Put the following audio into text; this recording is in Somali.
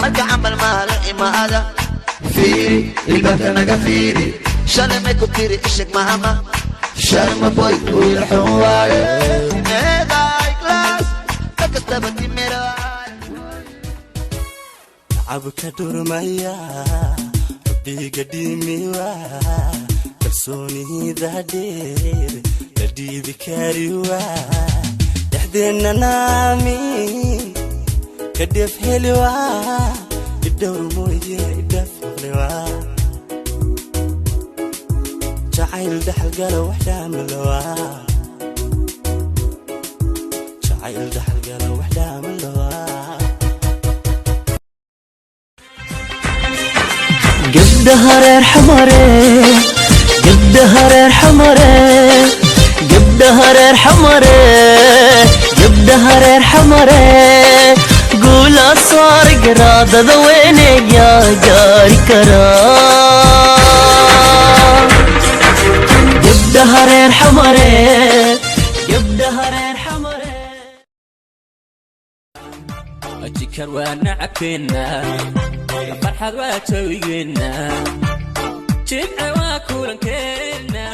Marka camal maala imaada. Fiiri ilbaabka naga fiiri. Shalay may ku tiri isheg mahama. Sharma Boy wiil xun waaye. Timeeday class kastaba timira. Cabka dhurmaya rabbiga dhimiwa kalsoonida dheer la dhiibi kariwa dhexdeenna naamin ka dheef heliwa idhowr mooye idhaaf maqliwa jacayl dhaxalgala wax dhaamalowa jacayl dhaxalgala wax dhaamalowa. Gabdhaha reer Xamare, gabdhaha reer Xamare, gabdhaha reer Xamare, gabdhaha reer Xamare, guula saar garaadada weyne yaa gaari karaa. Gabdhaha reer Xamare, gabdhaha reer Xamare. Jikar waa nacabkeenna, farxad waa jawigeenna, jimce waa kulankeenna.